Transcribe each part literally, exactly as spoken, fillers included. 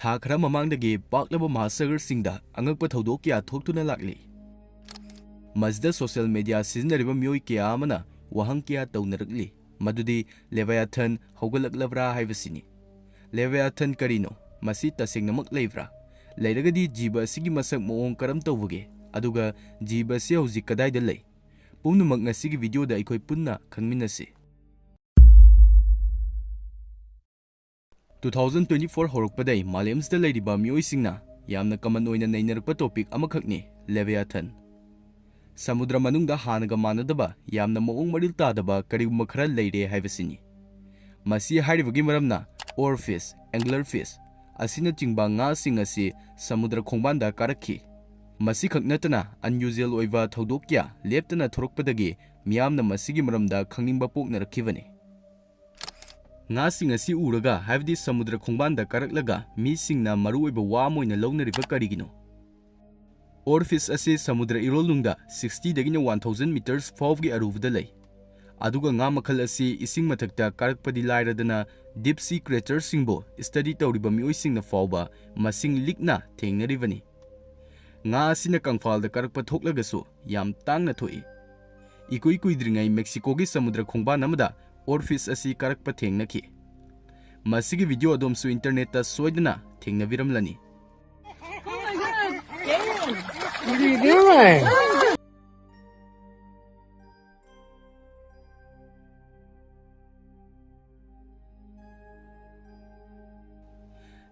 ꯊꯥ ꯈꯔ ꯃꯃꯥꯡꯗꯒꯤ ꯄꯥꯛꯂꯕ ꯃꯍꯥꯁꯥꯒꯔꯁꯤꯡꯗ ꯑꯉꯛꯄ ꯊꯧꯗꯣꯛ ꯀꯌꯥ ꯊꯣꯛꯇꯨꯅ ꯂꯥꯛꯂꯤ꯫ ꯃꯁꯤꯗ social media ꯁꯤꯖꯤꯟꯅꯔꯤꯕ ꯃꯤꯑꯣꯏ ꯀꯌꯥ ꯑꯃꯅ ꯋꯥꯍꯪ ꯀꯌꯥ ꯇꯧꯅꯔꯛꯂꯤ, ꯃꯗꯨꯗꯤ Leviathan ꯍꯧꯒꯠꯂꯛꯂꯕ꯭ꯔꯥ ꯍꯥꯏꯕꯁꯤꯅꯤ꯫ Leviathan ꯀꯔꯤꯅꯣ? ꯃꯁꯤ ꯇꯁꯦꯡꯅꯃꯛ ꯂꯩꯕ꯭ꯔꯥ? ꯂꯩꯔꯒꯗꯤ ꯖꯤꯕ ꯑꯁꯤꯒꯤ ꯃꯁꯛ ꯃꯑꯣꯡ ꯀꯔꯝ ꯇꯧꯕꯒꯦ? ꯑꯗꯨꯒ ꯖꯤꯕ ꯑꯁꯤ ꯍꯧꯖꯤꯛ ꯀꯗꯥꯏꯗ ꯂꯩ? ꯄꯨꯝꯅꯃꯛ ꯉꯁꯤꯒꯤ video ꯗ ꯑꯩꯈꯣꯏ ꯄꯨꯟꯅ ꯈꯪꯃꯤꯟꯅꯁꯤ꯫ Two thousand twenty four ꯍꯧꯔꯛꯄꯗꯩ ꯃꯥꯂꯦꯝꯁꯤꯗ ꯂꯩꯔꯤꯕ ꯃꯤꯑꯣꯏꯁꯤꯡꯅ ꯌꯥꯝꯅ common ꯑꯣꯏꯅ ꯅꯩꯅꯔꯛꯄ topic ꯑꯃꯈꯛꯅꯤ Leviathan꯫ ꯁꯃꯨꯗ꯭ꯔ ꯃꯅꯨꯡꯗ ꯍꯥꯟꯅꯒ ꯃꯥꯟꯅꯗꯕ, ꯌꯥꯝꯅ ꯃꯑꯣꯡ ꯃꯔꯤꯜ ꯇꯥꯗꯕ ꯀꯔꯤꯒꯨꯝꯕ ꯈꯔ ꯂꯩꯔꯦ ꯍꯥꯏꯕꯁꯤꯅꯤ꯫ ꯃꯁꯤ ꯍꯥꯏꯔꯤꯕꯒꯤ ꯃꯔꯝꯅ oarfish, anglerfish ꯑꯁꯤꯅꯆꯤꯡꯕ ꯉꯥꯁꯤꯡ ꯑꯁꯤ ꯁꯃꯨꯗ꯭ꯔ ꯈꯣꯡꯕꯥꯟꯗ ꯀꯥꯔꯛꯈꯤ꯫ ꯃꯁꯤꯈꯛ ꯅꯠꯇꯅ unusual ꯑꯣꯏꯕ ꯊꯧꯗꯣꯛ ꯀꯌꯥ ꯂꯦꯞꯇꯅ ꯊꯣꯔꯛꯄꯗꯒꯤ ꯃꯤꯌꯥꯝꯅ ꯃꯁꯤꯒꯤ ꯃꯔꯝꯗ ꯈꯪꯅꯤꯡꯕ ꯄꯣꯛꯅꯔꯛꯈꯤꯕꯅꯤ꯫ ꯉꯥꯁꯤꯡ ꯑꯁꯤ ꯎꯔꯒ, ꯍꯥꯏꯕꯗꯤ ꯁꯃꯨꯗ꯭ꯔ ꯈꯣꯡꯕꯥꯟꯗ ꯀꯥꯔꯛꯂꯒ, ꯃꯤꯁꯤꯡꯅ ꯃꯔꯨꯑꯣꯏꯕ ꯋꯥ ꯑꯃ ꯑꯣꯏꯅ ꯂꯧꯅꯔꯤꯕ ꯀꯔꯤꯒꯤꯅꯣ? Oarfish ꯑꯁꯤ ꯁꯃꯨꯗ꯭ꯔ ꯏꯔꯣꯜꯅꯨꯡꯗ sixty ꯗꯒꯤꯅ one thousand meters ꯐꯥꯎꯕꯒꯤ ꯑꯔꯨꯕꯗ ꯂꯩ꯫ ꯑꯗꯨꯒ ꯉꯥ ꯃꯈꯜ ꯑꯁꯤ ꯏꯁꯤꯡ ꯃꯊꯛꯇ ꯀꯥꯔꯛꯄꯗꯤ ꯂꯥꯏꯔꯗꯅ, deep sea creatureꯁꯤꯡꯕꯨ study ꯇꯧꯔꯤꯕ ꯃꯤꯑꯣꯏꯁꯤꯡꯅ ꯐꯥꯎꯕ ꯃꯁꯤꯡ ꯂꯤꯛꯅ ꯊꯦꯡꯅꯔꯤꯕꯅꯤ꯫ ꯉꯥ ꯑꯁꯤꯅ ꯀꯪꯐꯥꯜꯗ ꯀꯥꯔꯛꯄ ꯊꯣꯛꯂꯒꯁꯨ ꯌꯥꯝ ꯇꯥꯡꯅ ꯊꯣꯛꯏ꯫ ꯏꯀꯨꯏ ꯀꯨꯏꯗ꯭ꯔꯤꯉꯩ ꯃꯦꯛꯁꯤꯀꯣꯒꯤ ꯁꯃꯨꯗ꯭ꯔ ꯈꯣꯡꯕꯥꯟ ꯑꯃꯗ oarfish ꯑꯁꯤ ꯀꯥꯔꯛꯄ ꯊꯦꯡꯅꯈꯤ꯫ ꯃꯁꯤꯒꯤ video ꯑꯗꯣꯝꯁꯨ internetꯇ ꯁꯣꯏꯗꯅ ꯊꯦꯡꯅꯕꯤꯔꯝꯂꯅꯤ꯫ What are you doing?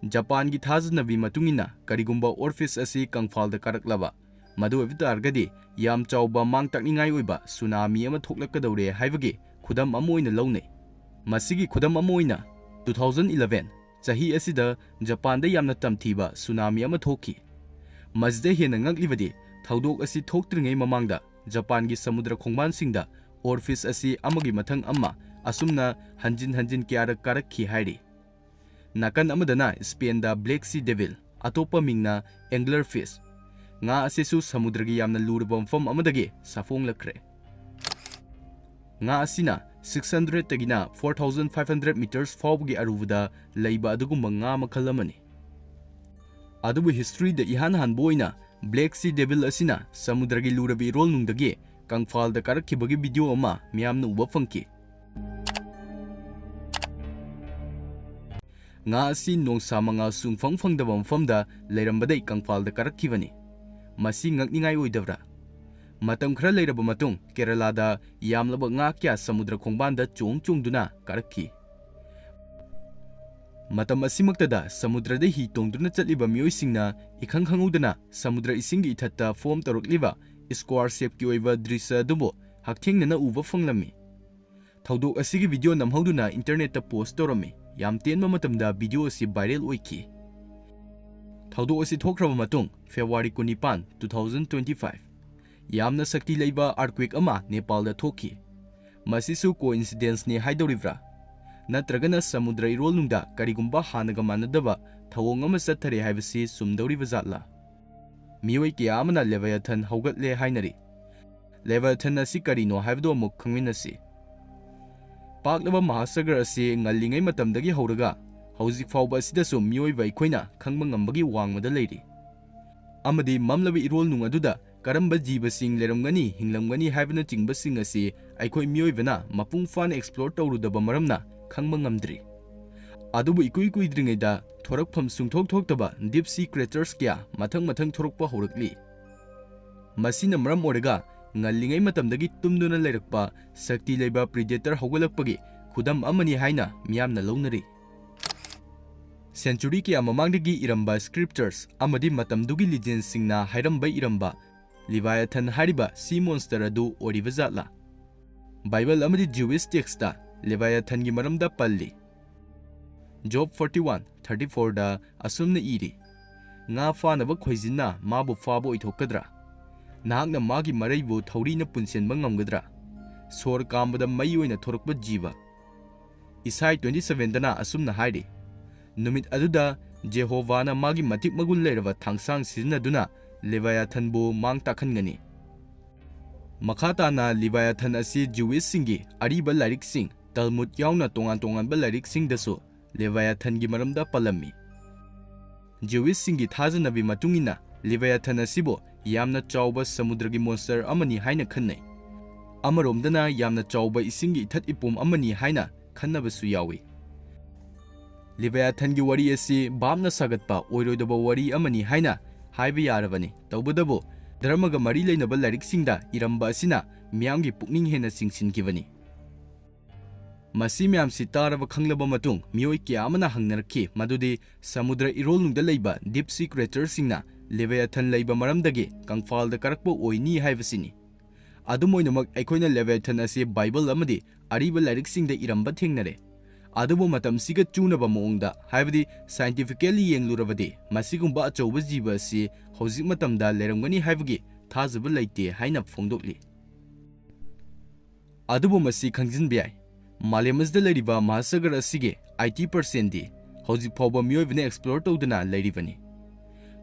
ꯖꯄꯥꯟꯒꯤ ꯊꯥꯖꯅꯕꯤ ꯃꯇꯨꯡ ꯏꯟꯅ, ꯀꯔꯤꯒꯨꯝꯕ oarfish ꯑꯁꯤ ꯀꯪꯐꯥꯜꯗ ꯀꯥꯔꯛꯂꯕ, ꯃꯗꯨ ꯑꯣꯏꯕ ꯇꯥꯔꯒꯗꯤ ꯌꯥꯝ ꯆꯥꯎꯕ ꯃꯥꯡ ꯇꯥꯛꯅꯤꯡꯉꯥꯏ ꯑꯣꯏꯕ ꯁꯨꯅꯥꯃꯤ ꯑꯃ ꯊꯣꯛꯂꯛꯀꯗꯧꯔꯦ ꯍꯥꯏꯕꯒꯤ ꯈꯨꯗꯝ ꯑꯃ ꯑꯣꯏꯅ ꯂꯧꯅꯩ꯫ ꯃꯁꯤꯒꯤ ꯈꯨꯗꯝ ꯑꯃ ꯑꯣꯏꯅ, two thousand eleven ꯆꯍꯤ ꯑꯁꯤꯗ ꯖꯄꯥꯟꯗ ꯌꯥꯝꯅ ꯇꯝꯊꯤꯕ ꯁꯨꯅꯥꯃꯤ ꯑꯃ ꯊꯣꯛꯈꯤ꯫ ꯃꯁꯤꯗ ꯍꯦꯟꯅ ꯉꯛꯂꯤꯕꯗꯤ, ꯊꯧꯗꯣꯛ ꯑꯁꯤ ꯊꯣꯛꯇ꯭ꯔꯤꯉꯩ ꯃꯃꯥꯡꯗ ꯖꯄꯥꯟꯒꯤ ꯁꯃꯨꯗ꯭ꯔ ꯈꯣꯡꯕꯥꯟꯁꯤꯡꯗ oarfish ꯑꯁꯤ ꯑꯃꯒꯤ ꯃꯊꯪ ꯑꯃ ꯑꯁꯨꯝꯅ ꯍꯟꯖꯤꯟ ꯍꯟꯖꯤꯟ ꯀꯌꯥꯔꯛ ꯀꯥꯔꯛꯈꯤ ꯍꯥꯏꯔꯤ꯫ ꯅꯥꯀꯟ ꯑꯃꯗꯅ ꯁ꯭ꯄꯦꯟꯗ black sea devil, ꯑꯇꯣꯞꯄ ꯃꯤꯡꯅ anglerfish, ꯉꯥ ꯑꯁꯤꯁꯨ ꯁꯃꯨꯗ꯭ꯔꯒꯤ ꯌꯥꯝꯅ ꯂꯨꯔꯕ ꯃꯐꯝ ꯑꯃꯗꯒꯤ ꯁꯥꯐꯣꯡꯂꯛꯈ꯭ꯔꯦ꯫ ꯉꯥ ꯑꯁꯤꯅ six hundred ꯇꯒꯤꯅ four thousand five hundred meters ꯐꯥꯎꯕꯒꯤ ꯑꯔꯨꯕꯗ ꯂꯩꯕ ꯑꯗꯨꯒꯨꯝꯕ ꯉꯥ ꯃꯈꯜ ꯑꯃꯅꯤ꯫ ꯑꯗꯨꯕꯨ historyꯗ ꯏꯍꯥꯟ ꯍꯥꯟꯕ ꯑꯣꯏꯅ Black Sea Devil ꯑꯁꯤꯅ ꯁꯃꯨꯗ꯭ꯔꯒꯤ ꯂꯨꯔꯕ ꯏꯔꯣꯜ ꯅꯨꯡꯗꯒꯤ ꯀꯪꯐꯥꯜꯗ ꯀꯥꯔꯛꯈꯤꯕꯒꯤ video ꯑꯃ ꯃꯤꯌꯥꯝꯅ ꯎꯕ ꯐꯪꯈꯤ꯫ ꯉꯥ ꯑꯁꯤ ꯅꯣꯡꯁꯥ ꯃꯉꯥꯜ ꯁꯨꯡꯐꯪ ꯐꯪꯗꯕ ꯃꯐꯝꯗ ꯂꯩꯔꯝꯕꯗꯩ ꯀꯪꯐꯥꯜꯗ ꯀꯥꯔꯛꯈꯤꯕꯅꯤ꯫ ꯃꯁꯤ ꯉꯛꯅꯤꯡꯉꯥꯏ ꯑꯣꯏꯗꯕ꯭ꯔꯥ? ꯃꯇꯝ ꯈꯔ ꯂꯩꯔꯕ ꯃꯇꯨꯡ, ꯀꯦꯔꯂꯥꯗ ꯌꯥꯝꯂꯕ ꯉꯥ ꯀꯌꯥ ꯁꯃꯨꯗ꯭ꯔ ꯈꯣꯡꯕꯥꯟꯗ ꯆꯣꯡ ꯆꯣꯡꯗꯨꯅ ꯀꯥꯔꯛꯈꯤ꯫ ꯃꯇꯝ ꯑꯁꯤꯃꯛꯇꯗ ꯁꯃꯨꯗ꯭ꯔꯗ ꯍꯤ ꯇꯣꯡꯗꯨꯅ ꯆꯠꯂꯤꯕ ꯃꯤꯑꯣꯏꯁꯤꯡꯅ ꯏꯈꯪ ꯈꯪꯍꯧꯗꯅ ꯁꯃꯨꯗ꯭ꯔ ꯏꯁꯤꯡꯒꯤ ꯏꯊꯠꯇ form ꯇꯧꯔꯛꯂꯤꯕ square shapeꯀꯤ ꯑꯣꯏꯕ ꯗ꯭ꯔꯤꯁ꯭ꯌ ꯑꯗꯨꯕꯨ ꯍꯛꯊꯦꯡꯅꯅ ꯎꯕ ꯐꯪꯂꯝꯃꯤ꯫ ꯊꯧꯗꯣꯛ ꯑꯁꯤꯒꯤ video ꯅꯝꯍꯧꯗꯨꯅ internetꯇ post ꯇꯧꯔꯝꯃꯤ꯫ ꯌꯥꯝ ꯇꯦꯟꯕ ꯃꯇꯝꯗ video ꯑꯁꯤ viral ꯑꯣꯏꯈꯤ꯫ ꯊꯧꯗꯣꯛ ꯑꯁꯤ ꯊꯣꯛꯈ꯭ꯔꯕ ꯃꯇꯨꯡ, February ꯀꯨꯟꯅꯤꯄꯥꯟ, two thousand twenty five, ꯌꯥꯝꯅ ꯁꯛꯇꯤ ꯂꯩꯕ earthquake ꯑꯃ ꯅꯦꯄꯥꯜꯗ ꯊꯣꯛꯈꯤ꯫ ꯃꯁꯤꯁꯨ coincidenceꯅꯤ ꯍꯥꯏꯗꯧꯔꯤꯕ꯭ꯔꯥ? ꯅꯠꯇ꯭ꯔꯒꯅ ꯁꯃꯨꯗ꯭ꯔ ꯏꯔꯣꯜꯅꯨꯡꯗ ꯀꯔꯤꯒꯨꯝꯕ ꯍꯥꯟꯅꯒ ꯃꯥꯟꯅꯗꯕ ꯊꯧꯑꯣꯡ ꯑꯃ ꯆꯠꯊꯔꯦ ꯍꯥꯏꯕꯁꯤ ꯆꯨꯝꯗꯧꯔꯤꯕ ꯖꯥꯠꯂꯥ? ꯃꯤꯑꯣꯏ ꯀꯌꯥ ꯑꯃꯅ Leviathan ꯍꯧꯒꯠꯂꯦ ꯍꯥꯏꯅꯔꯤ꯫ Leviathan ꯑꯁꯤ ꯀꯔꯤꯅꯣ ꯍꯥꯏꯕꯗꯨ ꯑꯃꯨꯛ ꯈꯪꯃꯤꯟꯅꯁꯤ꯫ ꯄꯥꯛꯂꯕ ꯃꯍꯥꯁꯥꯒꯔ ꯑꯁꯤ ꯉꯜꯂꯤꯉꯩ ꯃꯇꯝꯗꯒꯤ ꯍꯧꯔꯒ ꯍꯧꯖꯤꯛ ꯐꯥꯎꯕ ꯑꯁꯤꯗꯁꯨ ꯃꯤꯑꯣꯏꯕ ꯑꯩꯈꯣꯏꯅ ꯈꯪꯕ ꯉꯝꯕꯒꯤ ꯋꯥꯡꯃꯗ ꯂꯩꯔꯤ꯫ ꯑꯃꯗꯤ ꯃꯝꯂꯕ ꯏꯔꯣꯜꯅꯨꯡ ꯑꯗꯨꯗ ꯀꯔꯝꯕ ꯖꯤꯕꯁꯤꯡ ꯂꯩꯔꯝꯒꯅꯤ, ꯍꯤꯡꯂꯝꯒꯅꯤ ꯍꯥꯏꯕꯅꯆꯤꯡꯕꯁꯤꯡ ꯑꯁꯤ ꯑꯩꯈꯣꯏ ꯃꯤꯑꯣꯏꯕꯅ ꯃꯄꯨꯡ ꯐꯥꯅ explore ꯇꯧꯔꯨꯗꯕ ꯃꯔꯝꯅ ꯈꯪꯕ ꯉꯝꯗ꯭ꯔꯤ꯫ ꯑꯗꯨꯕꯨ ꯏꯀꯨꯏ ꯀꯨꯏꯗ꯭ꯔꯤꯉꯩꯗ ꯊꯣꯔꯛꯐꯝ ꯁꯨꯡꯊꯣꯛ ꯊꯣꯛꯇꯕ deep sea creatures ꯀꯌꯥ ꯃꯊꯪ ꯃꯊꯪ ꯊꯣꯔꯛꯄ ꯍꯧꯔꯛꯂꯤ꯫ ꯃꯁꯤꯅ ꯃꯔꯝ ꯑꯣꯏꯔꯒ ꯉꯜꯂꯤꯉꯩ ꯃꯇꯝꯗꯒꯤ ꯇꯨꯝꯗꯨꯅ ꯂꯩꯔꯛꯄ ꯁꯛꯇꯤ ꯂꯩꯕ predator ꯍꯧꯒꯠꯂꯛꯄꯒꯤ ꯈꯨꯗꯝ ꯑꯃꯅꯤ ꯍꯥꯏꯅ ꯃꯤꯌꯥꯝꯅ ꯂꯧꯅꯔꯤ꯫ Century ꯀꯌꯥ ꯃꯃꯥꯡꯗꯒꯤ ꯏꯔꯝꯕ scriptures ꯑꯃꯗꯤ ꯃꯇꯝꯗꯨꯒꯤ legendꯁꯤꯡꯅ ꯍꯥꯏꯔꯝꯕ ꯏꯔꯝꯕ Leviathan ꯍꯥꯏꯔꯤꯕ sea monster ꯑꯗꯨ ꯑꯣꯏꯔꯤꯕ ꯖꯥꯠꯂꯥ? Bible ꯑꯃꯗꯤ Jewish textꯇ Leviathanꯒꯤ ꯃꯔꯝꯗ ꯄꯜꯂꯤ꯫ Job forty one thirty fourꯗ ꯑꯁꯨꯝꯅ ꯏꯔꯤ, "ꯉꯥ ꯐꯥꯅꯕ ꯈꯣꯏꯖꯤꯟꯅ ꯃꯥꯕꯨ ꯐꯥꯕ ꯑꯣꯏꯊꯣꯛꯀꯗ꯭ꯔꯥ? ꯅꯍꯥꯛꯅ ꯃꯥꯒꯤ ꯃꯔꯩꯕꯨ ꯊꯧꯔꯤꯅ ꯄꯨꯟꯁꯤꯟꯕ ꯉꯝꯒꯗ꯭ꯔꯥ? ꯁꯣꯔ ꯀꯥꯝꯕꯗ ꯃꯩ ꯑꯣꯏꯅ ꯊꯣꯔꯛꯄ ꯖꯤꯕ"꯫ ꯏꯁꯥꯏ twenty sevenꯗꯅ ꯑꯁꯨꯝꯅ ꯍꯥꯏꯔꯤ, "ꯅꯨꯃꯤꯠ ꯑꯗꯨꯗ ꯖꯦꯍꯣꯚꯥꯅ ꯃꯥꯒꯤ ꯃꯇꯤꯛ ꯃꯒꯨꯟ ꯂꯩꯔꯕ ꯊꯥꯡꯁꯥꯡ ꯁꯤꯖꯤꯟꯅꯗꯨꯅ ꯂꯦꯚꯥꯌꯥꯊꯟꯕꯨ ꯃꯥꯡ ꯇꯥꯛꯍꯟꯒꯅꯤ"꯫ ꯃꯈꯥ ꯇꯥꯅ ꯂꯦꯚꯥꯌꯥꯊꯟ ꯑꯁꯤ Jewishꯁꯤꯡꯒꯤ ꯑꯔꯤꯕ ꯂꯥꯏꯔꯤꯛꯁꯤꯡ, ꯇꯜꯃꯨꯗ ꯌꯥꯎꯅ ꯇꯣꯉꯥꯟ ꯇꯣꯉꯥꯟꯕ ꯂꯥꯏꯔꯤꯛꯁꯤꯡꯗꯁꯨ ꯂꯦꯚꯥꯌꯥꯊꯟꯒꯤ ꯃꯔꯝꯗ ꯄꯜꯂꯝꯃꯤ꯫ Jewishꯁꯤꯡꯒꯤ ꯊꯥꯖꯅꯕꯤ ꯃꯇꯨꯡ ꯏꯟꯅ, Leviathan ꯑꯁꯤꯕꯨ ꯌꯥꯝꯅ ꯆꯥꯎꯕ ꯁꯃꯨꯗ꯭ꯔꯒꯤ monster ꯑꯃꯅꯤ ꯍꯥꯏꯅ ꯈꯟꯅꯩ꯫ ꯑꯃꯔꯣꯝꯗꯅ ꯌꯥꯝꯅ ꯆꯥꯎꯕ ꯏꯁꯤꯡꯒꯤ ꯏꯊꯠ ꯏꯄꯨꯝ ꯑꯃꯅꯤ ꯍꯥꯏꯅ ꯈꯟꯅꯕꯁꯨ ꯌꯥꯎꯏ꯫ Leviathanꯒꯤ ꯋꯥꯔꯤ ꯑꯁꯤ ꯚꯥꯞꯅ ꯁꯥꯒꯠꯄ ꯑꯣꯏꯔꯣꯏꯗꯕ ꯋꯥꯔꯤ ꯑꯃꯅꯤ ꯍꯥꯏꯅ ꯍꯥꯏꯕ ꯌꯥꯔꯕꯅꯤ꯫ ꯇꯧꯕꯇꯕꯨ, ꯙꯔꯃꯒ ꯃꯔꯤ ꯂꯩꯅꯕ ꯂꯥꯏꯔꯤꯛꯁꯤꯡꯗ ꯏꯔꯝꯕ ꯑꯁꯤꯅ ꯃꯤꯌꯥꯝꯒꯤ ꯄꯨꯛꯅꯤꯡ ꯍꯦꯟꯅ ꯆꯤꯡꯁꯤꯟꯈꯤꯕꯅꯤ꯫ ꯃꯁꯤ ꯃꯌꯥꯝꯁꯤ ꯇꯥꯔꯕ ꯈꯪꯂꯕ ꯃꯇꯨꯡ, ꯃꯤꯑꯣꯏ ꯀꯌꯥ ꯑꯃꯅ ꯍꯪꯅꯔꯛꯈꯤ ꯃꯗꯨꯗꯤ ꯁꯃꯨꯗ꯭ꯔ ꯏꯔꯣꯜꯅꯨꯡꯗ ꯂꯩꯕ deep sea creatureꯁꯤꯡꯅ Leviathan ꯂꯩꯕ ꯃꯔꯝꯗꯒꯤ ꯀꯪꯐꯥꯜꯗ ꯀꯥꯔꯛꯄ ꯑꯣꯏꯅꯤ ꯍꯥꯏꯕꯁꯤꯅꯤ꯫ ꯑꯗꯨꯝ ꯑꯣꯏꯅꯃꯛ, ꯑꯩꯈꯣꯏꯅ Leviathan ꯑꯁꯤ ꯕꯥꯏꯕꯜ ꯑꯃꯗꯤ ꯑꯔꯤꯕ ꯂꯥꯏꯔꯤꯛꯁꯤꯡꯗ ꯏꯔꯝꯕ ꯊꯦꯡꯅꯔꯦ꯫ ꯑꯗꯨꯕꯨ ꯃꯇꯝꯁꯤꯒ ꯆꯨꯅꯕ ꯃꯑꯣꯡꯗ, ꯍꯥꯏꯕꯗꯤ scientifically ꯌꯦꯡꯂꯨꯔꯕꯗꯤ, ꯃꯁꯤꯒꯨꯝꯕ ꯑꯆꯧꯕ ꯖꯤꯕ ꯑꯁꯤ ꯍꯧꯖꯤꯛ ꯃꯇꯝꯗ ꯂꯩꯔꯝꯒꯅꯤ ꯍꯥꯏꯕꯒꯤ ꯊꯥꯖꯕ ꯂꯩꯇꯦ ꯍꯥꯏꯅ ꯐꯣꯡꯗꯣꯛꯂꯤ꯫ ꯑꯗꯨꯕꯨ ꯃꯁꯤ ꯈꯪꯖꯤꯟꯕ ꯌꯥꯏ, ꯃꯥꯂꯦꯝ ꯑꯁꯤꯗ ꯂꯩꯔꯤꯕ ꯃꯍꯥꯁꯥꯒꯔ ꯑꯁꯤꯒꯤ eighty percentꯗꯤ ꯍꯧꯖꯤꯛ ꯐꯥꯎꯕ ꯃꯤꯑꯣꯏꯕꯅ explore ꯇꯧꯗꯨꯅ ꯂꯩꯔꯤꯕꯅꯤ꯫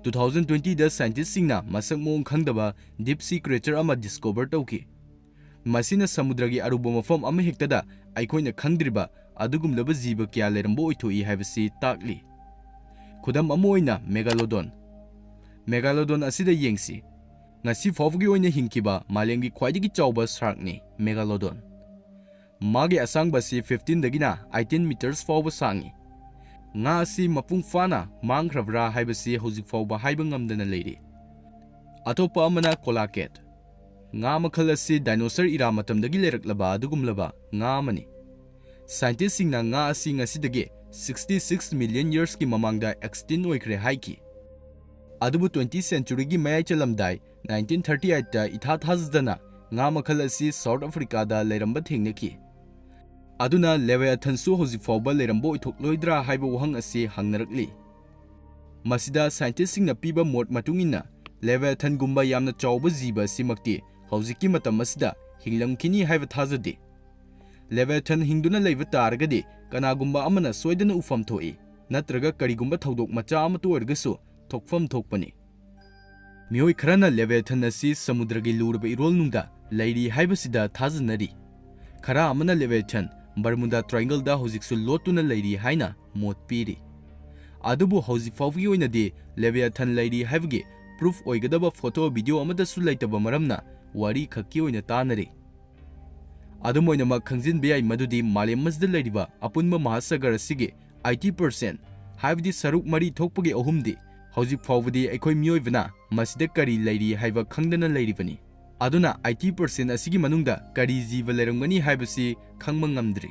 Two thousand twentyꯗ scientistꯁꯤꯡꯅ ꯃꯁꯛ ꯃꯑꯣꯡ ꯈꯪꯗꯕ deep sea creature ꯑꯃ discover ꯇꯧꯈꯤ꯫ ꯃꯁꯤꯅ ꯁꯃꯨꯗ꯭ꯔꯒꯤ ꯑꯔꯨꯕ ꯃꯐꯝ ꯑꯃꯍꯦꯛꯇꯗ ꯑꯩꯈꯣꯏꯅ ꯈꯪꯗ꯭ꯔꯤꯕ ꯑꯗꯨꯒꯨꯝꯂꯕ ꯖꯤꯕ ꯀꯌꯥ ꯂꯩꯔꯝꯕ ꯑꯣꯏꯊꯣꯛꯏ ꯍꯥꯏꯕꯁꯤ ꯇꯥꯛꯂꯤ꯫ ꯈꯨꯗꯝ ꯑꯃ ꯑꯣꯏꯅ, Megalodon꯫ Megalodon ꯑꯁꯤꯗ ꯌꯦꯡꯁꯤ꯫ ꯉꯁꯤ ꯐꯥꯎꯕꯒꯤ ꯑꯣꯏꯅ ꯍꯤꯡꯈꯤꯕ ꯃꯥꯂꯦꯝꯒꯤ ꯈ꯭ꯋꯥꯏꯗꯒꯤ ꯆꯥꯎꯕ sharkꯅꯤ Megalodon꯫ ꯃꯥꯒꯤ ꯑꯁꯥꯡꯕ ꯑꯁꯤ fifteenꯗꯒꯤꯅ eighteen meters ꯐꯥꯎꯕ ꯁꯥꯡꯏ꯫ ꯉꯥ ꯑꯁꯤ ꯃꯄꯨꯡ ꯐꯥꯅ ꯃꯥꯡꯈ꯭ꯔꯕ꯭ꯔꯥ ꯍꯥꯏꯕꯁꯤ ꯍꯧꯖꯤꯛ ꯐꯥꯎꯕ ꯍꯥꯏꯕ ꯉꯝꯗꯅ ꯂꯩꯔꯤ꯫ ꯑꯇꯣꯞꯄ ꯑꯃꯅ Coelacanth꯫ ꯉꯥ ꯃꯈꯜ ꯑꯁꯤ dinosaur era ꯃꯇꯝꯗꯒꯤ ꯂꯩꯔꯛꯂꯕ ꯑꯗꯨꯒꯨꯝꯂꯕ ꯉꯥ ꯑꯃꯅꯤ꯫ Scientistꯁꯤꯡꯅ ꯉꯥ ꯑꯁꯤ ꯉꯁꯤꯗꯒꯤ sixty six million yearsꯀꯤ ꯃꯃꯥꯡꯗ extinct ꯑꯣꯏꯈ꯭ꯔꯦ ꯍꯥꯏꯈꯤ꯫ ꯑꯗꯨꯕꯨ twenty centuryꯒꯤ ꯃꯌꯥꯏ ꯆꯜꯂꯝꯗꯥꯏ, nineteen thirty eightꯇ ꯏꯊꯥ ꯊꯥꯖꯗꯅ ꯉꯥ ꯃꯈꯜ ꯑꯁꯤ South Africaꯗ ꯂꯩꯔꯝꯕ ꯊꯦꯡꯅꯈꯤ꯫ ꯑꯗꯨꯅ Leviathanꯁꯨ ꯍꯧꯖꯤꯛ ꯐꯥꯎꯕ ꯂꯩꯔꯝꯕ ꯑꯣꯏꯊꯣꯛꯂꯣꯏꯗ꯭ꯔꯥ ꯍꯥꯏꯕ ꯋꯥꯍꯪ ꯑꯁꯤ ꯍꯪꯅꯔꯛꯂꯤ꯫ ꯃꯁꯤꯗ scientistꯁꯤꯡꯅ ꯄꯤꯕ ꯃꯣꯠ ꯃꯇꯨꯡ ꯏꯟꯅ, Leviathanꯒꯨꯝꯕ ꯌꯥꯝꯅ ꯆꯥꯎꯕ ꯖꯤꯕ ꯑꯁꯤꯃꯛꯇꯤ ꯍꯧꯖꯤꯛꯀꯤ ꯃꯇꯝ ꯑꯁꯤꯗ ꯍꯤꯡꯂꯝꯈꯤꯅꯤ ꯍꯥꯏꯕ ꯊꯥꯖꯗꯦ꯫ Leviathan ꯍꯤꯡꯗꯨꯅ ꯂꯩꯕ ꯇꯥꯔꯒꯗꯤ, ꯀꯅꯥꯒꯨꯝꯕ ꯑꯃꯅ ꯁꯣꯏꯗꯅ ꯎꯐꯝ ꯊꯣꯛꯏ, ꯅꯠꯇ꯭ꯔꯒ ꯀꯔꯤꯒꯨꯝꯕ ꯊꯧꯗꯣꯛ ꯃꯆꯥ ꯑꯃꯠꯇ ꯑꯣꯏꯔꯒꯁꯨ ꯊꯣꯛꯐꯝ ꯊꯣꯛꯄꯅꯤ꯫ ꯃꯤꯑꯣꯏ ꯈꯔꯅ Leviathan ꯑꯁꯤ ꯁꯃꯨꯗ꯭ꯔꯒꯤ ꯂꯨꯔꯕ ꯏꯔꯣꯜꯅꯨꯡꯗ ꯂꯩꯔꯤ ꯍꯥꯏꯕꯁꯤꯗ ꯊꯥꯖꯅꯔꯤ꯫ ꯈꯔ ꯑꯃꯅ Leviathan Bermuda Triangleꯗ ꯍꯧꯖꯤꯛꯁꯨ ꯂꯣꯠꯇꯨꯅ ꯂꯩꯔꯤ ꯍꯥꯏꯅ ꯃꯣꯠ ꯄꯤꯔꯤ꯫ ꯑꯗꯨꯕꯨ ꯍꯧꯖꯤꯛ ꯐꯥꯎꯕꯒꯤ ꯑꯣꯏꯅꯗꯤ ꯂꯦꯕꯤꯌꯥꯊꯟ ꯂꯩꯔꯤ ꯍꯥꯏꯕꯒꯤ ꯄ꯭ꯔꯨꯐ ꯑꯣꯏꯒꯗꯕ ꯐꯣꯇꯣ ꯚꯤꯗꯤꯑꯣ ꯑꯃꯠꯇꯁꯨ ꯂꯩꯇꯕ ꯃꯔꯝꯅ ꯋꯥꯔꯤ ꯈꯛꯀꯤ ꯑꯣꯏꯅ ꯇꯥꯅꯔꯤ꯫ ꯑꯗꯨꯝ ꯑꯣꯏꯅꯃꯛ ꯈꯪꯖꯤꯟꯕ ꯌꯥꯏ ꯃꯗꯨꯗꯤ ꯃꯥꯂꯦꯝ ꯑꯁꯤꯗ ꯂꯩꯔꯤꯕ ꯑꯄꯨꯟꯕ ꯃꯍꯥꯁꯥꯒꯔ ꯑꯁꯤꯒꯤ ꯑꯩꯠꯇꯤ ꯄꯥꯔꯁꯦꯟ, ꯍꯥꯏꯕꯗꯤ ꯁꯔꯨꯛ ꯃꯔꯤ ꯊꯣꯛꯄꯒꯤ ꯑꯍꯨꯝꯗꯤ ꯍꯧꯖꯤꯛ ꯐꯥꯎꯕꯗꯤ ꯑꯩꯈꯣꯏ ꯃꯤꯑꯣꯏꯕꯅ ꯃꯁꯤꯗ ꯀꯔꯤ ꯂꯩꯔꯤ ꯍꯥꯏꯕ ꯈꯪꯗꯅ ꯂꯩꯔꯤꯕꯅꯤ꯫ ꯑꯗꯨꯅ ꯑꯩꯠꯇꯤ ꯄꯥꯔꯁꯦꯟ ꯑꯁꯤꯒꯤ ꯃꯅꯨꯡꯗ ꯀꯔꯤ ꯖꯤꯕ ꯂꯩꯔꯝꯒꯅꯤ ꯍꯥꯏꯕꯁꯤ ꯈꯪꯕ ꯉꯝꯗ꯭ꯔꯤ꯫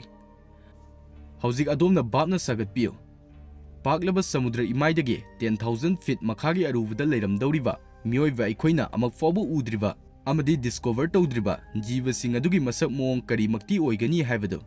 ꯍꯧꯖꯤꯛ ꯑꯗꯣꯝꯅ ꯚꯥꯞꯅ ꯁꯥꯒꯠꯄꯤꯌꯨ꯫ ꯄꯥꯛꯂꯕ ꯁꯃꯨꯗ꯭ꯔ ꯏꯃꯥꯏꯗꯒꯤ ten thousand feet ꯃꯈꯥꯒꯤ ꯑꯔꯨꯕꯗ ꯂꯩꯔꯝꯗꯧꯔꯤꯕ ꯃꯤꯑꯣꯏꯕ ꯑꯩꯈꯣꯏꯅ ꯑꯃꯨꯛ ꯐꯥꯎꯕ ꯎꯗ꯭ꯔꯤꯕ ꯑꯃꯗꯤ ꯗꯤꯁꯀꯣꯚꯔ ꯇꯧꯗ꯭ꯔꯤꯕ ꯖꯤꯕꯁꯤꯡ ꯑꯗꯨꯒꯤ ꯃꯁꯛ ꯃꯑꯣꯡ ꯀꯔꯤꯃꯛꯇꯤ ꯑꯣꯏꯒꯅꯤ ꯍꯥꯏꯕꯗꯨ